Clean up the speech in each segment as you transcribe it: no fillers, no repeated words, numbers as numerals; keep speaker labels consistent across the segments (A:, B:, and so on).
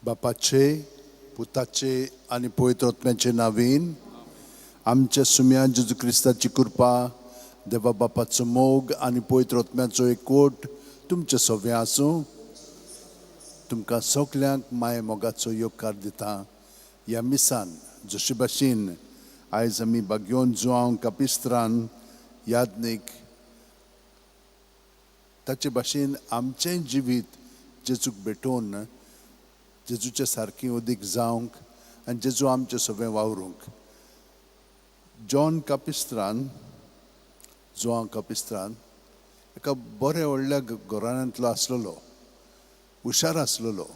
A: बापाचे, पुताचे आनी पवित्र आत्म्याचे नांवान आमच्या सुम्या जेजू क्रिस्ताची कृपा, देवा बापाचो मोग आनी पवित्र आत्म्याचो एकवट तुमचे सगळें आसूं. तुमकां सगल्यांक माये मोगाचो येवकार दिता ह्या मिसान. जशे भाशेन आयज आमी बागयोन जुआंव कापिस्त्रान यादनीक, ताचे भाशेन आमचें जिवीत जेजूक भेटोवन जेजूचे सारकें अदीक जावंक आनी जेजू आमचें सगळें वावरूंक. जॉन कापिस्त्रान, जुआंव कापिस्त्रान एका बऱ्या व्हडल्या घराण्यांतलो आसलेलो, हुशार आसलेलो.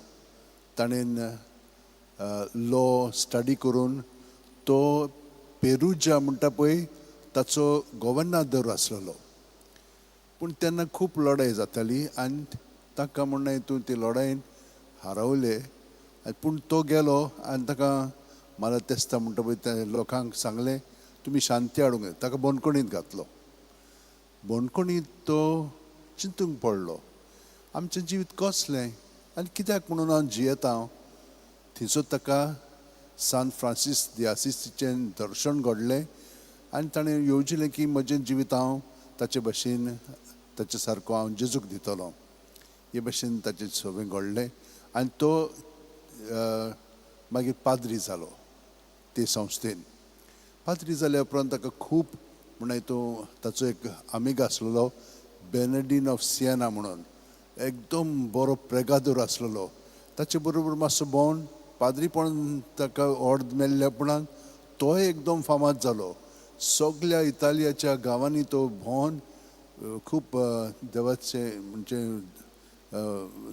A: ताणें लॉ स्टडी करून तो पेरुजा म्हणटा पळय ताचो गोवर्नादर आसलेलो. पूण तेन्ना खूब लडाय जाताली आनी ताका म्हणणें तूं ती लडायेन हारवले. पूण तो गेलो आनी ताका मला तेस्ता म्हणटा पळय त्या लोकांक सांगलें तुमी शांती हाडूंक जाय. ताका बंदखणींत घातलो. बंदखणींत तो चिंतूंक पडलो, आमचें जिवीत कसलें आनी कित्याक म्हणून हांव जियेता. थंयसर ताका सान फ्रांसीस दी आसिसीचें दर्शन घडलें आनी ताणें येवजिलें की म्हजें जिवीत हांव ताचे भशेन, ताचे सारको हांव जेजूक दितलो. हे भशेन ताचें सगळें घडलें आनी तो मागीर पाद्री जालो ते संस्थेन. पाद्री जाल्या उपरांत ताका खूब म्हणल्यार तो ताचो एक आमीग आसलेलो बेनडीन ऑफ सिएना म्हणून, एकदम बरो प्रेगादोर आसलेलो. ताचे बरोबर मातसो भोंवन पाद्रीपण ताका ऑर्द मेल्ल्या उपरांत तोय एकदम फामाद जालो. सगल्या इतालियाच्या गांवांनी तो भोंवन खूब देवाचें म्हणजे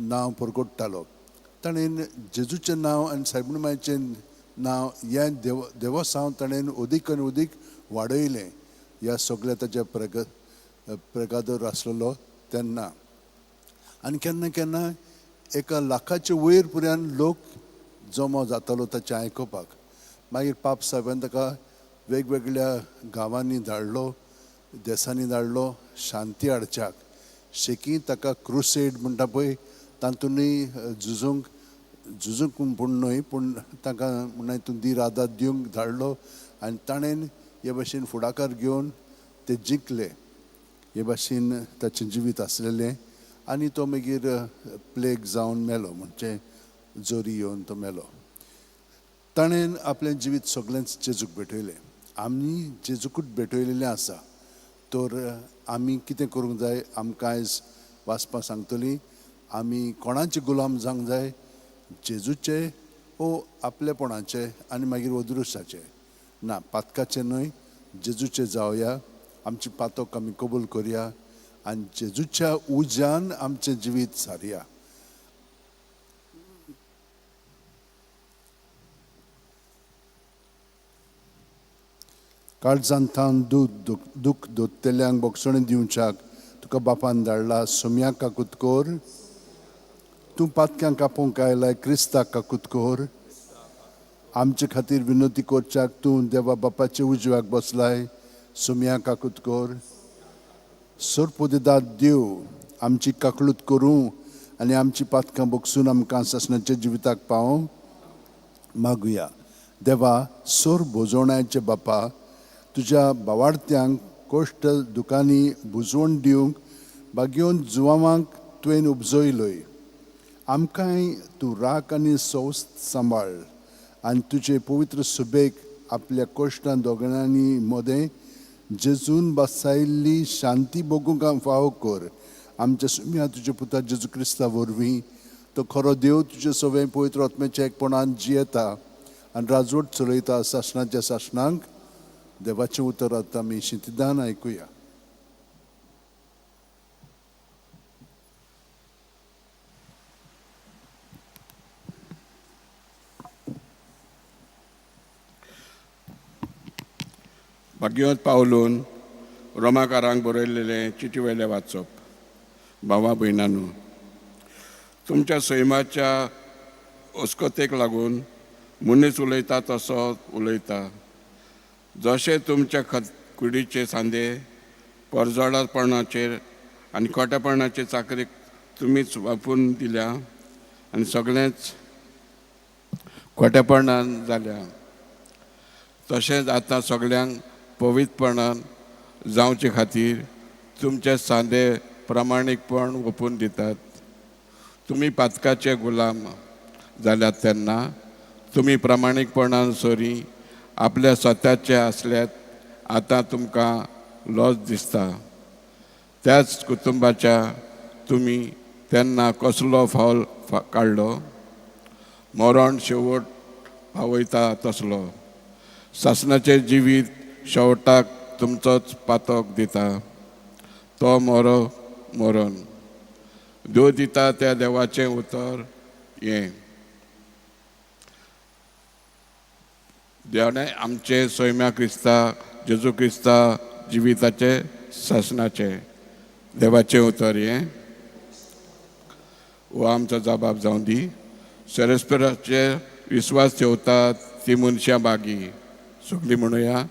A: नांव परगट्टालो. ताणें जेजूचें नांव आनी सायबीण मायचें नांव हें देवसांव ताणें अदीक आनी अदीक वाडयलें. ह्या सगल्या ताच्या प्रेगादोर आसलेलो तेन्ना. आनी केन्ना केन्ना एका लाखाचे वयर पर्यंत लोक जमो जातालो ताचें आयकुपाक. मागीर पाप साहेबान ताका वेगवेगळ्या गांवांनी धाडलो, देसांनी धाडलो शांती हाडच्याक. शेकी ताका क्रुसेड म्हणटा पळय तातूंतय झुजूंक, झुजूंक पूण न्हय, पूण ताका म्हणटा तूं धीर आदार दिवंक धाडलो आनी ताणें हे भाशेन फुडाकार घेवन ते जिखले. हे भाशेन ताचें जिवीत आसलेलें आनी तो मागीर प्लेग जावन मेलो, म्हणजे जोरी येवन तो मेलो. ताणें आपलें जिवीत सगळेंच जेजूक भेटयलें. आमी जेजूकूच भेटयलेलें आसा तर आमी कितें करूंक जाय? आमकां आयज वाचपाक सांगतली आमी कोणाचे गुलाम जावंक जाय, जेजूचे ओ आपलेपणाचे आनी मागीर अदृश्टाचे ना, पातकाचे न्हय, जेजूचे जावया. आमची पातक आमी कबूल करया आनी जेजूच्या उज्यान आमचें जिवीत सारया. काळजान थावन दूख दोत्तेल्यांक बोगसणी दिवच्याक तुका बापान धाडला. सोम्याक काकूत कोर. तूं पातक्यांक कापूंक आयलाय, क्रिस्ताक काकूत कोर. आमचे खातीर विनोती करच्याक तूं देवा बापाचे उजव्याक बसलाय. सोम्याक काकूत कोर. सोरपोदिदाद देव आमची काकळूत करूं आनी आमची पातकां बगसून आमकां सासणाच्या जिविताक पावोवं मागुया. देवा सोर भोजवणाचे बापा, तुज्या बावाडत्यांक कोश्ट दुकांनी बुजवण दिवंक बागयोन जुवांक तुवें उपजयलोय. आमकांय तूं राख आनी सौस्त सांबाळ आनी तुजे पवित्र सुबेक आपल्या कोश्टां दोगांनी मदें जेजून बसायल्ली शांती भोगूंक फावो कर. आमच्या सुम्या तुज्या पुता जेजू क्रिस्ता वरवीं, तो खरो देव तुजे सगळें पवित्र आत्म्याच्या एकपणान जियेता आनी राजवट चलयता सासणाच्या सासणांक. देवाचें उतर आतां आमी शिंतिदान आयकुया.
B: भाग्यवंत पावलून रोमाकारांक बरयलेलें चिटी वयलें वाचप. भावा भयणांनो, तुमच्या सैमाच्या अस्कतेक लागून मनीस उलयता तसो उलयता. जशें तुमच्या कुडीचे सांदे परजळपणाचेर आनी खोटेपणाचे चाकरीक तुमीच वापरून दिल्या आनी सगळेंच खोटेपणान जाल्या. तशेंच आतां सगल्यांक पवित्रपणान जावचे खातीर तुमचे सांदे प्रामाणीकपण ओपून दितात. तुमी पातकाचे गुलाम जाल्यात तेन्ना तुमी प्रामाणीकपणान सरी आपल्या स्वताचे आसल्यात आतां तुमकां लॉस दिसता. त्याच कुटुंबाच्या तुमी तेन्ना कसलो फावल काडलो, मरण शेवट पावयता तसलो. सासणाचें जिवीत शेवटाक तुमचोच पातक दिता, तो मरो मरण. देव दिता त्या देवाचें उतर हें. देवाने आमचे सैम्या क्रिस्ता जेजू क्रिस्ता जिविताचे सासणाचें देवाचें उतर हें. हो आमचो जबाब जावं दी. सरस्पराचेर विस्वास ठेवतात ती मनशां बागी. सगळीं म्हणुया,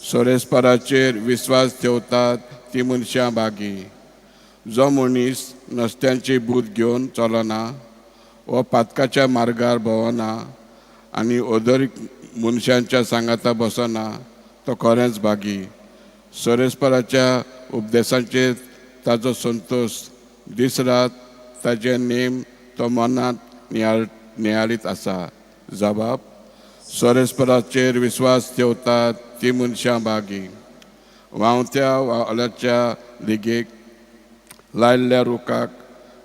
B: सोरेस्पराचेर विस्वास ठेवतात ती मनशां बागी. जो मनीस नस्त्यांची बूद घेवन चलना वो पातकाच्या मार्गार भोंवना आनी ओदरीक मनशांच्या सांगाता बसना तो खरेंच भागी. सोरेस्पराच्या उपदेशांचेर ताजो संतोश, दीस रात ताजे नेम तो मनांत नियाळीत आसा. जबाब, सोरेस्पराचेर विस्वास ठेवतात ती मनशां बागी. व्हांवत्या वाल्याच्या लिगेक लायल्ल्या रुखाक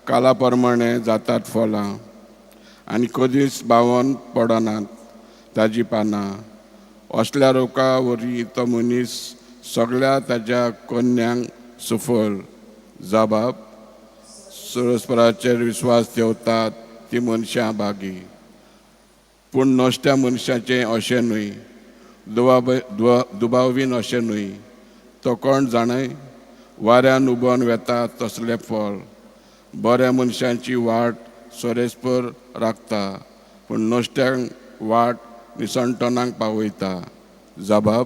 B: काला प्रमाणे जातात फळां आनी कदीच बावन पडनात ताजी पानां. असल्या रुखा वरी तो मनीस सगळ्या ताज्या कन्यांक सुफल. जबाब, सरस्पराचेर विस्वास ठेवतात ती मनशां बागी. पूण नश्ट्या मनशाचें अशें न्हय, दुबावीन अशें न्हय. तो कोण जाणय वाऱ्यान उबोन वेता तसलें फळ. बऱ्या मनशांची वाट सोरेस्पर राखता, पूण नश्ट्यांक वाट निसणटणाक पावयता. जबाब,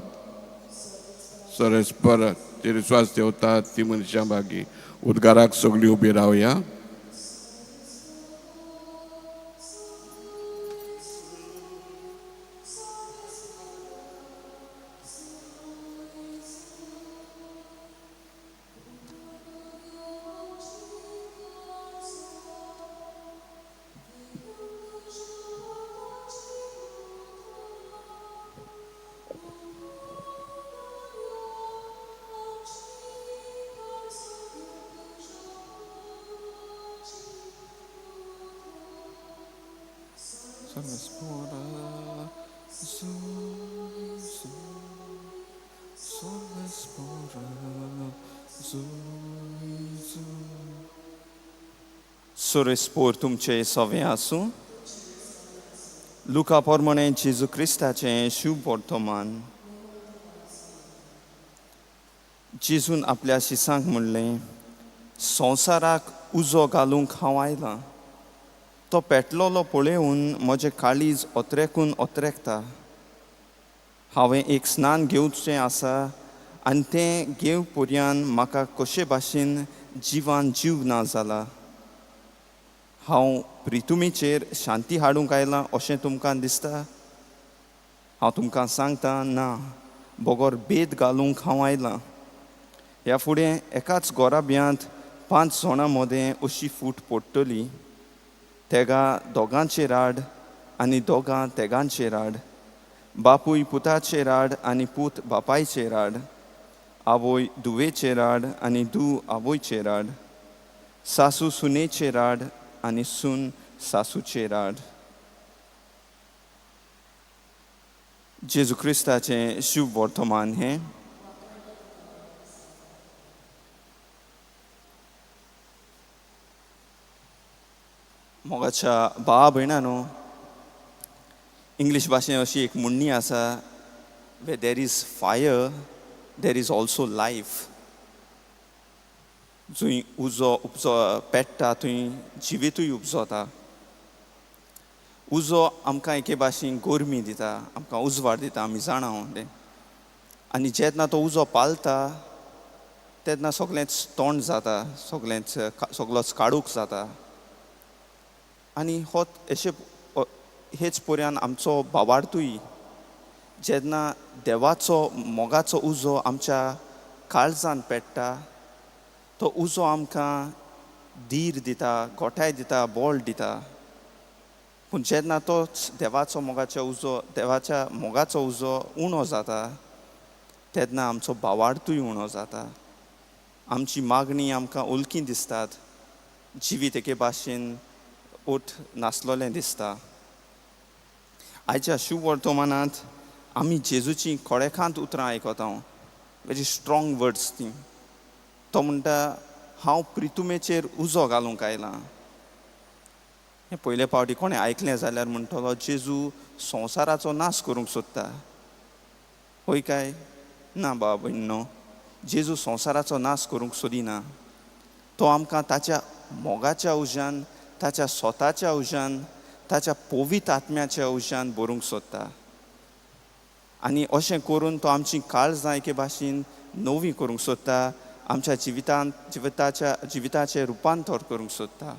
B: सोरेस्पराचेर विस्वास ठेवतात ती मनशां बागी. उद्गाराक सगळीं उबी रावया.
C: सोरेस्पोर तुमचे सवे आसूं. लुका प्रमाणे जेजू क्रिस्ताचें शुभ वर्तमान. जेजून आपल्या शिसांक म्हणलें, संवसाराक उजो घालूंक हांव आयलां. तो पेटलोलो पळोवन म्हजें काळीज ओत्रेकून ओत्रेकता. हांवें एक स्नान घेवचें आसा आनी तें घेव पर्यान म्हाका कशे भाशेन जिवान जीव ना जाला. हांव प्रितुमीचेर शांती हाडूंक आयलां अशें तुमकां दिसता? हांव तुमकां सांगता ना, बगर भेद घालूंक हांव आयलां. ह्या फुडें एकाच गोराब्यांत 5 जाणां मदें अशी फूट पडटली. तेगा दोगांचेर आड आनी दोगां तेगांचेर आड, बापूय पुताचेर आड आनी पूत बापायचेर आड, आवय धुवेचेर आड आनी धूव आवयचेर आड, सासू सुनेचेर आड आनी सून सासूचेर आड. जेजू क्रिस्ताचें शुभ वर्तमान हें. मोगाच्या भावा भयणानो, इंग्लीश भाशेन अशी एक म्हणणी आसा, where there is fire there is also life. जंय उजो उपजो पेट्टा थंय जिवितूय उपजता. उजो आमकां एके भाशेन गरमी दिता, आमकां उजवाड दिता, आमी जाणा तें. आनी जेन्ना तो उजो पालता तेन्ना सगळेंच तोंड जाता, सगळेंच सगळोच काडूक जाता. आनी हो अशे हेच पर्यान आमचो भावार्थूय जेन्ना देवाचो मोगाचो उजो आमच्या काळजान पेट्टा तो उजो आमकां धीर दिता, गोठाय दिता, बळ दिता. पूण जेन्ना तोच देवाचो मोगाचो उजो देवाच्या मोगाचो उजो उणो जाता तेन्ना आमचो भावार्थूय उणो जाता. आमची मागणी आमकां उलकी दिसतात, जिवीत एके भाशेन ओठ नासलोलें दिसता. आयच्या शुभवर्तमानांत आमी जेजूची खोडेखांत उतरां आयकता, व्हेरी स्ट्रॉंग वर्ड्स ती. तो म्हणटा हांव प्रितुमेचेर उजो घालूंक आयलां. हें पयले फावटी कोणें आयकलें जाल्यार म्हणटलो जेजू संवसाराचो नाश करूंक सोदता. हय काय ना बाबा भयणो, जेजू संवसाराचो नाश करूंक सोदिना. तो आमकां ताच्या मोगाच्या उज्यान, ताच्या स्वताच्या उज्यान, ताच्या पवित्र आत्म्याच्या उज्यान भरूंक सोदता. आनी अशें करून तो आमची काळजां एके भाशेन नवी करूंक सोदता, आमच्या जिवितांत जिविताचें रुपांतर करूंक सोदता.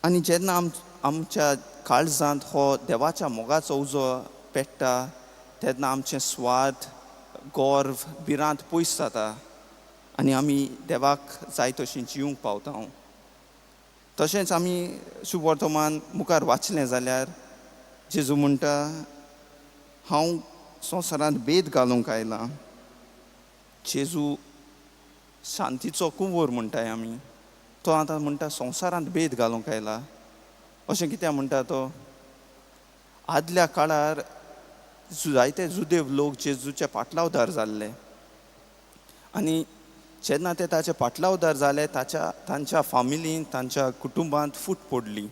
C: आनी जेन्ना आमच्या काळजांत हो देवाच्या मोगाचो उजो पेट्टा तेन्ना आमचें स्वार्थ, गर्व, भिरांत पयस जाता आनी आमी देवाक जाय तशी जिवंक पावता. तशेंच आमी शुभवर्तमान मुखार वाचलें जाल्यार जेजू म्हणटा हांव संवसारांत भेद घालूंक आयलां. जेजू शांतीचो कुंवर म्हणटाय आमी, तो आतां म्हणटा संवसारांत भेद घालूंक आयला. अशें कित्याक म्हणटा तो? आदल्या काळार जायते जुदेव लोक जेजूचे पाटलावदार जाल्ले आनी जेन्ना ते ताचे पाटलावदार जाले तांच्या फामिलीन, तांच्या कुटुंबांत फूट पडली.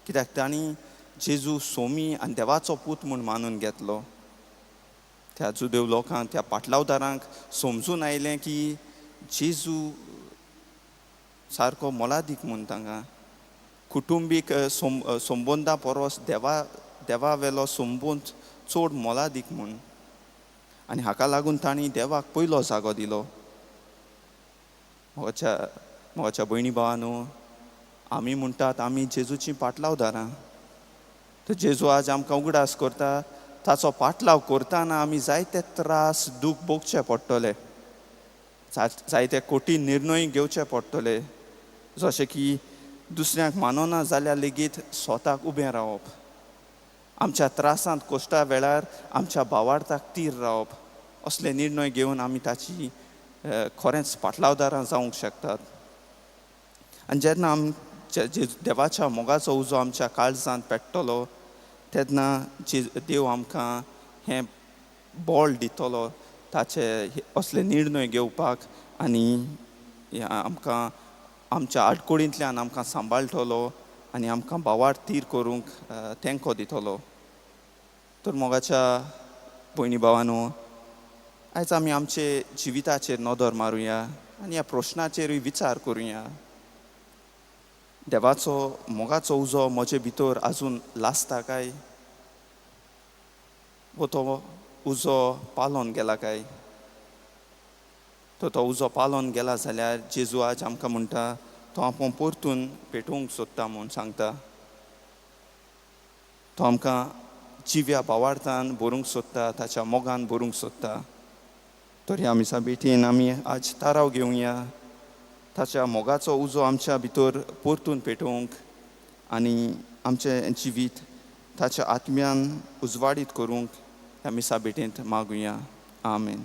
C: कित्याक तांणी जेजू सोमी आनी देवाचो पूत म्हूण मानून घेतलो. त्या जुदेव लोकांक, त्या पाटलावदारांक समजून आयलें की जेजू सारको मोलादीक म्हूण. तांकां कुटुंबीक संबंदा परस देवा वेलो संबंद चड मोलादीक म्हूण. आनी हाका लागून तांणी देवाक पयलो जागो दिलो. म्हज्या भयणी भावानो, आमी म्हणटात आमी जेजूची पाटलावदारां. तर जेजू आज आमकां उगडास करता, ताचो पाटलाव करतना आमी जायते त्रास, दूख भोगचे पडटले, जायते कठीण निर्णय घेवचे पडटले, जशें की दुसऱ्यांक मानना जाल्यार लेगीत स्वताक उबें रावप, आमच्या त्रासांत कश्टा वेळार आमच्या भावार्थाक तीर रावप. असले निर्णय घेवन आमी ताची खरेंच पाटलावदारां जावंक शकतात. आनी जेन्ना देवाच्या मोगाचो उजो आमच्या काळजांत पेट्टलो तेन्ना देव आमकां हें बळ दितलो ताचे असले निर्णय घेवपाक आनी आमकां आमच्या आडकुळींतल्यान आमकां सांबाळटलो आनी आमकां भावार्थ तीर करूंक तेंको दितलो. तर मोगाच्या भयणी भावानो, आयज आमी आमचे जिविताचेर नदर मारुया आनी ह्या प्रश्नाचेरूय विचार करुया. देवाचो मोगाचो उजो म्हजे भितर आजून लासता काय, वो तो उजो पालोन गेला काय? तर तो उजो पालोन गेला जाल्यार जेजू आज आमकां म्हणटा तो आपूण परतून पेटोवंक सोदता म्हूण सांगता. तो आमकां जिव्या भावार्थान भरूंक सोदता, ताच्या मोगान भरूंक सोदता. तर ह्या मिसा भेटीन आमी आज थाराव घेवया ताच्या मोगाचो उजो आमच्या भितर परतून पेटोवंक आनी आमचें जिवीत ताच्या आत्म्यान उजवाडीत करूंक ह्या मिसा भेटेंत मागुया. आमेन.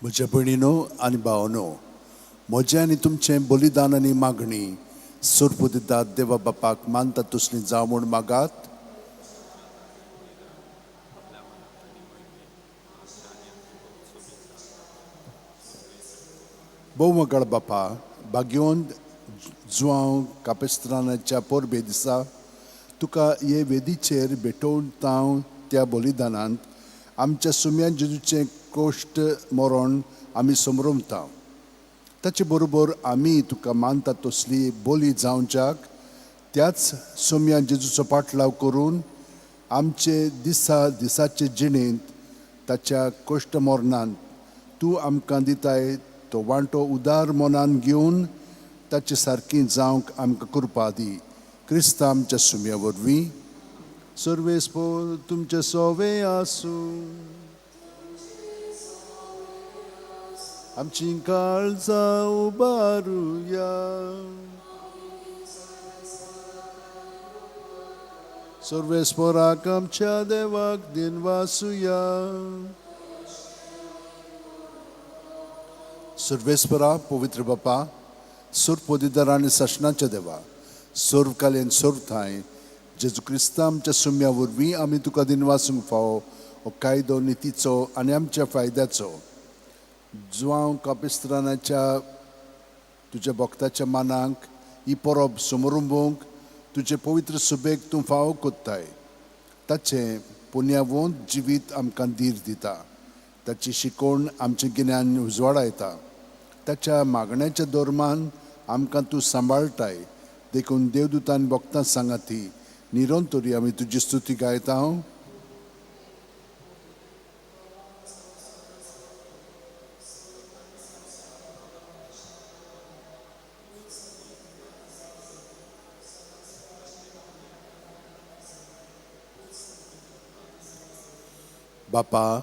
A: म्हज्या भयणीनो आनी भावनो, म्हजें आनी तुमचें बलिदान आनी मागणी सोरपुदितात देवा बापाक मानता तसली जावं म्हूण मागात. भोवमगळ बापा, भाग्यवंत जुआंव कापेस्त्रानाच्या परबे दिसा तुका हे वेदीचेर भेटोवन तांव त्या बलिदानांत आमच्या सुम्या जेजूचें कोश्ट मरण आमी समरमता. ताचे बरोबर आमी तुका मानता तसली बोली जावच्याक त्याच सोम्या जेजूचो पाटलाव करून आमचे दिसा दिसाचे जिणेंत ताच्या कोश्ट मरणांत तूं आमकां दिताय तो वांटो उदार मनान घेवन ताचे सारकी जावंक आमकां कृपा दी. क्रिस्ता आमच्या सुम्या वरवीं. सर्वेस्पोर तुमचे सोवे आसूं. आमची काळजां उबारुया. सर्वेस्पोराक आमच्या देवाक दिनवासुया. सर्वेस्परा पवित्र बापा, सुरपोदिदार आनी सासणाच्या देवा, सर्वकालीन सर्व ठांय जेजू क्रिस्ता आमच्या सुम्या वरवीं आमी तुका दिनवासूंक फावो हो कायदो नितीचो आनी आमच्या फायद्याचो. जुआंव कापिस्त्रानाच्या तुज्या भक्ताच्या मानाक ही परब समरुंबूंक तुजे पवित्र सुबेक तूं फावो कोत्ताय. ताचें पुण्यावंत जिवीत आमकां धीर दिता. ताची शिकवण आमचें गिन्यान उजवाडायता. ताच्या मागण्याच्या धर्मान आमकां तूं सांबाळटाय. देखून देवदूतान भक्तां सांगाती निरंतरी आमी तुजी स्तुती गायता. हांव बापा,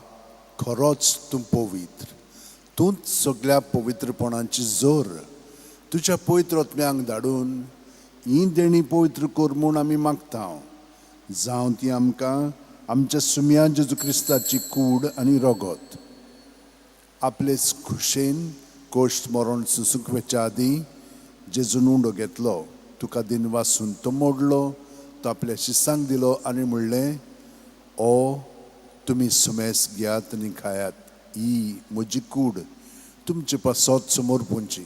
A: खरोच तूं पवित्र, तूंच सगळ्या पवित्रपणाची जोर. तुज्या पवित्र आत्म्यांक धाडून ही देणी पवित्र कर म्हूण आमी मागता. जावं ती आमकां आमच्या सुम्या जेजू क्रिस्ताची कूड आनी रगत. आपलेच खुशेन कोश्ट मरण सुसूंक वचच्या आदीं जेजून उंडो घेतलो, तुका दिनवासून तो मोडलो, तो आपल्या शिसांक दिलो आनी म्हणलें, ओ तुमी सुमेस घेयात आनी खायात, ही म्हजी कूड तुमचे पासत समोर पुंची.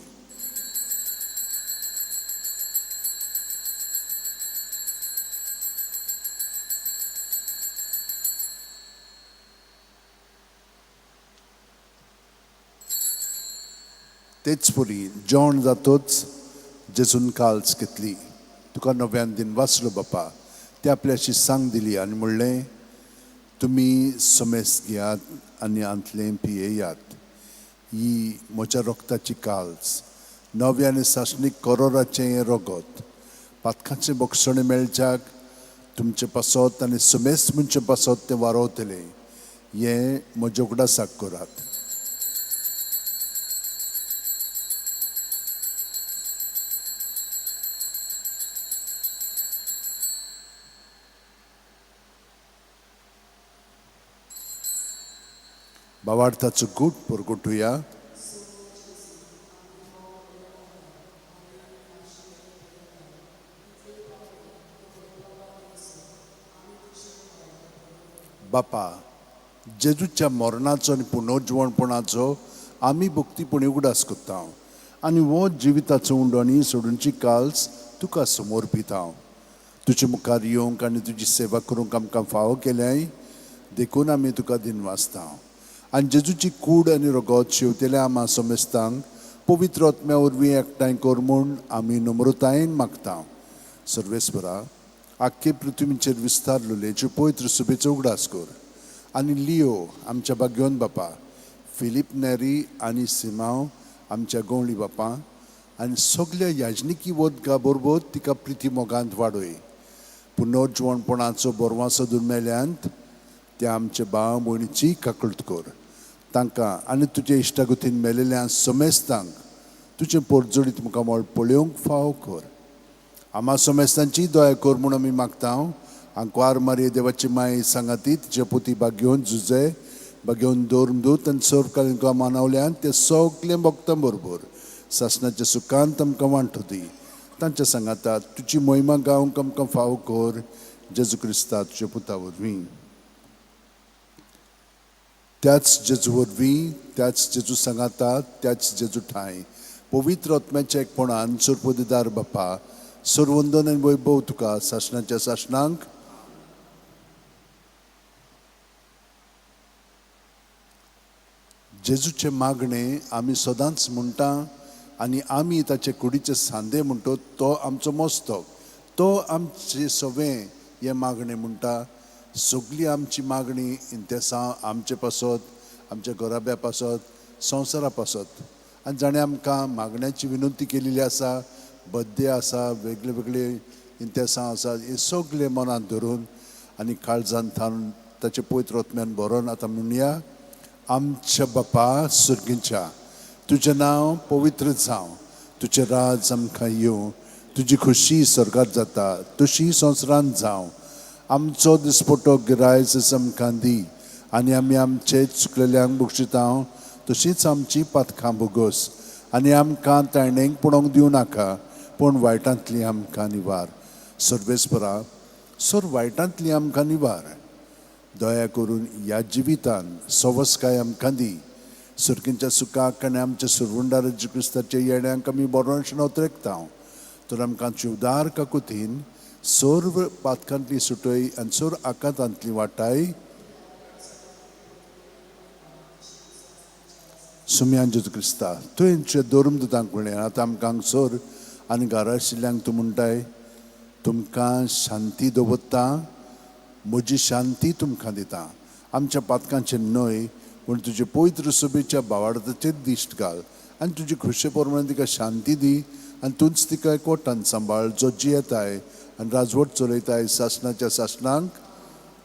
A: तेच परी जेवण जातोच जेजून काल्स घेतली, तुका नव्यान दिन वाचलो बापा, ते आपल्या शिसांक दिली आनी म्हणलें, तुमी समेस घेयात आनी आंतलें पियेयात, ही म्हज्या रक्ताची काल्स, नव्या आनी सासणीक करोराचें हें रगत, पातकाचें बक्षणें मेळच्याक तुमचे पासत आनी समेस्त मनचे पासत तें वारोवतलें. हें म्हज्या उगडासाक करात. भावार्थाचो गूट परगटुया. बापा, जेजूच्या मरणाचो आनी पुनर्जिवणपणाचो आमी भक्तीपणी उगडास करता आनी हो जिविताचो उंडो आनी सोडूनची काल्स तुका समर्पिता. तुजे मुखार येवंक आनी तुजी सेवा करूंक आमकां फावो केल्याय देखून आमी तुका दिनवासता. आनी जेजूची कूड आनी रगत शेवतेल्या आमा समेस्तांक पवित्र आत्म्या वरवीं एकठांय कर म्हूण आमी नम्रतायेन मागता. सर्वेस्परा, आख्खे पृथ्वीचेर विस्तारलेले पवित्र सुबेचो उगडास कर आनी लियो आमच्या भाग्योन बापा, फिलीप नेरी आनी सिमांव आमच्या गवळी बापा आनी सगल्या याजनिकी वदका बरोबर तिका प्रिती मोगांत वाडय. पुनर्जिवणपणाचो बोरवासो दुर्मेल्यांत त्या आमच्या भाव भयणीची काकळत कर. तांकां आनी तुजे इश्टागतीन मेलेल्या समेस्तांक तुजें पोरजोडीत मुखामळ पळोवंक फावो कर. आमा समेस्तांची दया कर म्हूण आमी मागता. आंकवार मारये देवाची माय सांगाती तिचे पुती भाग्योवन जुजे बागेवन दवरून आनी सर्वकालीन तुका मानवल्यान ते सगळे भक्तां बरोबर सासणाच्या सुखांत आमकां वांटो दी. तांच्या सांगाता तुजी मोहिमा गावंक आमकां फावो कर, जेजू क्रिस्ता तुज्या पुता वरवीं. त्याच जेजू वरवीं, त्याच जेजू सांगाता, त्याच जेजू ठांय पवित्र आत्म्याच्या एकपणान सर्वपदिदार बापा, सर्वंदन आनी वैभव तुका सासणाच्या सासणांक. जेजूचें मागणें आमी सदांच म्हणटा आनी आमी ताचे कुडीचे सांदे म्हणटा, तो आमचो मस्तक, तो आमचे सवें हें मागणें म्हणटा. सगळी आमची मागणी इंतेसांव आमचे पासत, आमच्या घराब्या पासत, संवसारा पासत, आनी जाणें आमकां मागण्याची विनंती केलेली आसा, बड्डे आसा, वेगळे वेगळे इंतेसांव आसा, हे सगळे मनांत धरून आनी काळजान थारून ताचे पवित्र आत्म्यान भरोन आतां म्हणया. आमच्या बापा सुर्गींच्या, तुजें नांव पवित्र जावं, तुजें राज आमकां येवं, तुजी खुशी स्वर्गात जाता तशी संवसारांत जावं. आमचो दिसपटो गिरायस आमकां दी आनी आमी आमचे चुकलेल्यांक बक्षिता तशीच आमची पातकां भोगोस आनी आमकां ताणेंक पळोवंक दिवं नाका, पूण वायटांतली आमकां निवार. सर्वेस्परा, सर्व वायटांतली आमकां निवार. दया करून ह्या जिवितान सवस्काय आमकां दी. सुर्कींच्या सुखाक आनी आमच्या सुरवंडार क्रिस्ताच्या येण्यांक आमी बरोवण उतरेकता, तर आमकां उदार काकुतीन सर्व पातकांतली सुटय आनी सर्व आकांतांतली वाटाय. सुम्यान जेजू क्रिस्ता, तुवें धर्म दुतांक म्हणलें, आतां आमकां हांगसर आनी घरा आशिल्ल्यांक तूं म्हणटाय, तुमकां शांती दवरता, म्हजी शांती तुमकां दिता. आमच्या पातकांचेर न्हय, पूण तुजे पवित्र सभेच्या बावार्थाचेर दिश्ट घाल आनी तुजी खुशे प्रमाणे तिका शांती दी आनी तूंच तिका एकवटान सांबाळ, जो जियेताय आनी राजवट चलयताय सासणाच्या सासणांक.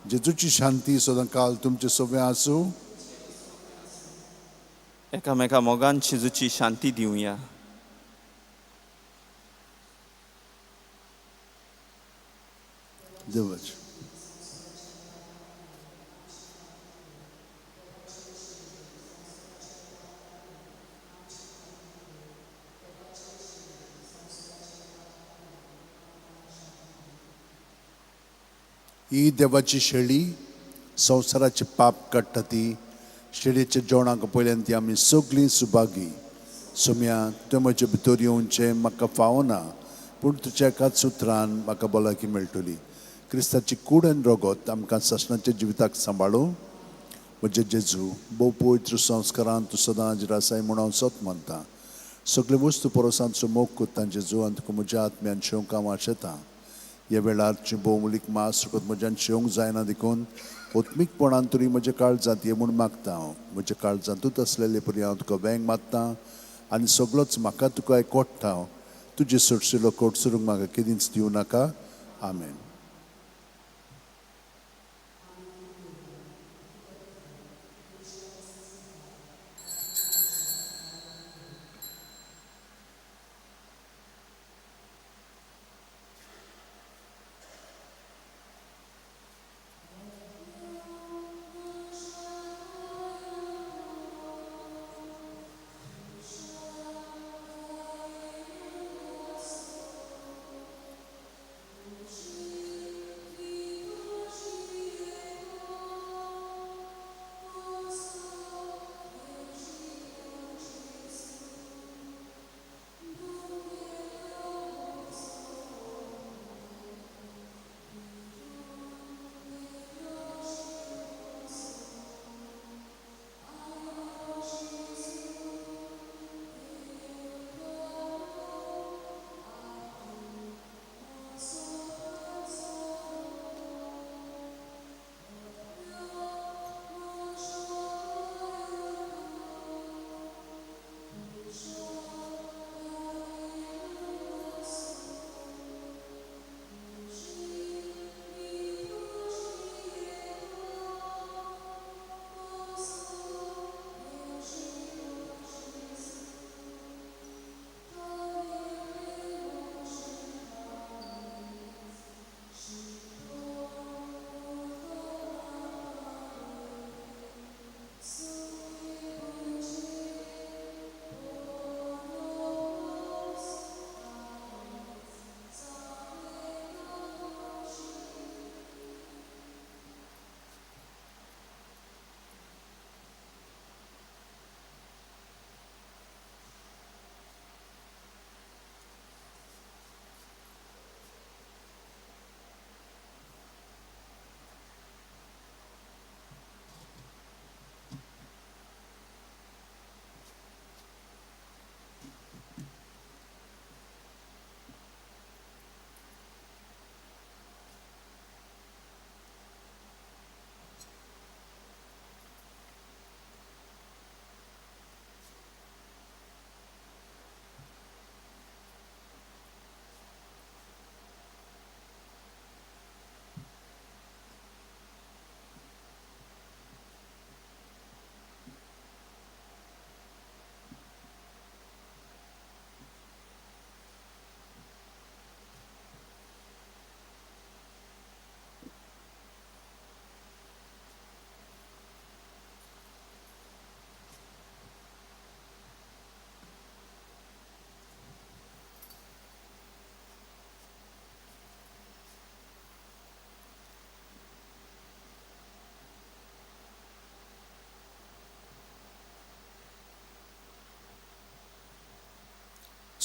A: जेजूची शांती सदां काल तुमचें सगळें आसूं.
C: एकामेका मोगान जेजूची शांती दिवया.
A: देवाची ही देवाची शेळी संवसाराचे पाप काडटा ती शेळयेच्या जेवणाक पळयल्यान ती आमी सगळीं सुभागी. सोम्या, तुवें म्हजे भितर येवचें म्हाका फावना, पूण तुज्या एकाच उतरान म्हाका भलायकी मेळटली. क्रिस्ताची कूड आनी रगत आमकां सासणाच्या जिविताक सांबाळूं. म्हजे जेजू, भोव पवित्र संस्कारान तूं सदां हाजीर आसाय म्हूण हांव सत मानतां. सगळे वस्तू परसांचो मोग करता जेजू आनी तुका म्हज्या आत्म्यान शेवंक हांव आशेतां. ह्या वेळार तुजें भोवमुलीक मास रगत म्हज्यान शेवंक जायना देखून आत्मीकपणान तरी म्हज्या काळजांत ये म्हूण मागता हांव. म्हज्या काळजांतूच आसलेले परी हांव तुका वेंग मारता आनी सगळोच म्हाका तुका एकवटा हांव. तुजे सोडशिलो कोटसरूंक म्हाका केदींच दिवं नाका. आमेन.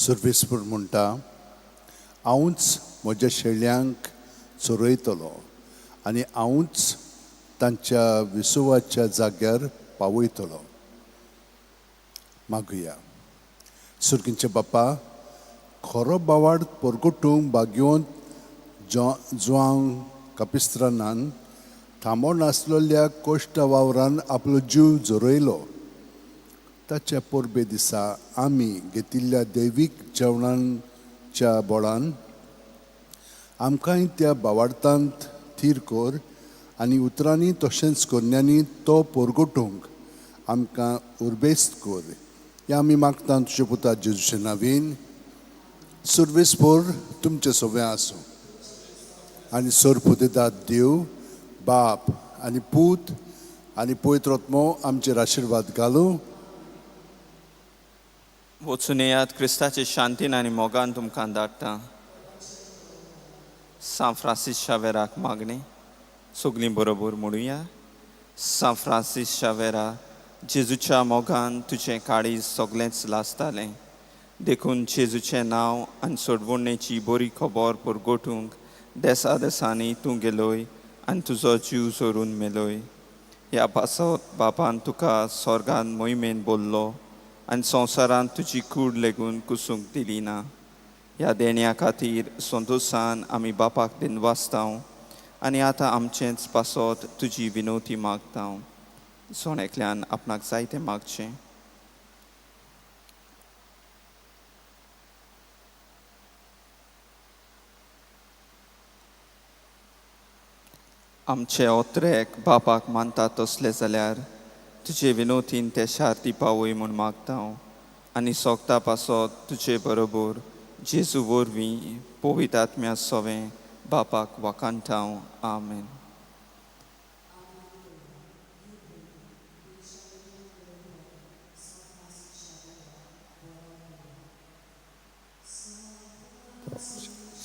A: सर्वेस्पर म्हणटा, हांवूच म्हज्या शेळ्यांक चरयतलो आनी हांवूच तांच्या विसवाच्या जाग्यार पावयतलो. मागुया. सुर्गींचे बापा, खरो बावाड परगटूंक बागयोंत जुआंव कापिस्त्रानान थांबो नासलेल्या कोश्ट वावरान आपलो जीव झरयलो. ताच्या परबे दिसा आमी घेतिल्ल्या दैवीक जेवणाच्या बळान आमकांय त्या बावार्थांत थीर कर आनी उतरांनी तशेंच करण्यांनी तो परगटूंक आमकां उर्बेस्त कर. हें आमी मागता तुज्या पुता जेजूचे नांवान. सर्वेस्पर तुमचें सगळें आसूं आनी सरपुतेदाद देव बाप आनी पूत आनी पवित्र आत्मो आमचेर आशिर्वाद घालूं.
C: वचून येयात, क्रिस्ताचे शांतीन आनी मोगान तुमकां धाडटा. सांत फ्रांसीस शावेराक मागणें. सगलीं बरोबर म्हणुया. सांत फ्रांसीस शावेरा, जेजूच्या मोगान तुजें काळीज सगलेंच लासतालें, देखून जेजूचें नांव आनी सोडवणेची बरी खबर परगटूंक देसा देसांनी तूं गेलोय आनी तुजो जीव जोरून मेलोय. ह्या पासत बापान तुका स्वर्गान मोहिमेन बोल्लो आनी संवसारांत तुजी कूड लेगून कुसूंक दिली ना. ह्या देण्या खातीर संतोशान आमी बापाक दिनवासताव आनी आतां आमचेंच पासत तुजी विनवती मागता. जण एकल्यान आपणाक जाय तें मागचें. आमचे ओत्रेक बापाक मानता तसले जाल्यार तुजे विनोतीन ते शार्ती पावय म्हूण मागता आनी सोगता पासत तुजे बरोबर जेजू वरवीं पवित्र आत्म्या सोवें बापाक वाखाणटा. आमेन.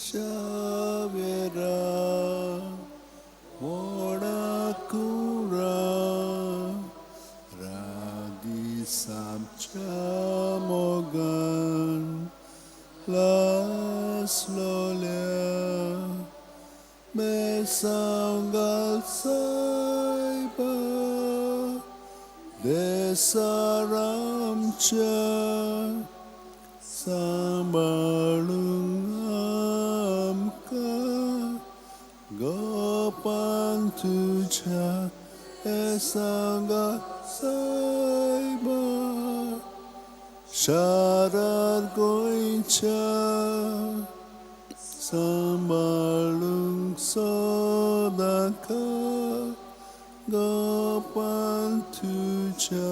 A: शावेरा मोडाकुरा रादिसामच्या मोगान लासलोल्या मेसांगाल सायबा देसारामच्या सांबाळूंक आमकां गोपान तुज्या एसांगा सायबा शारार गोंयच्या सांबाळूंक सदांकाळ गोपान तुज्या.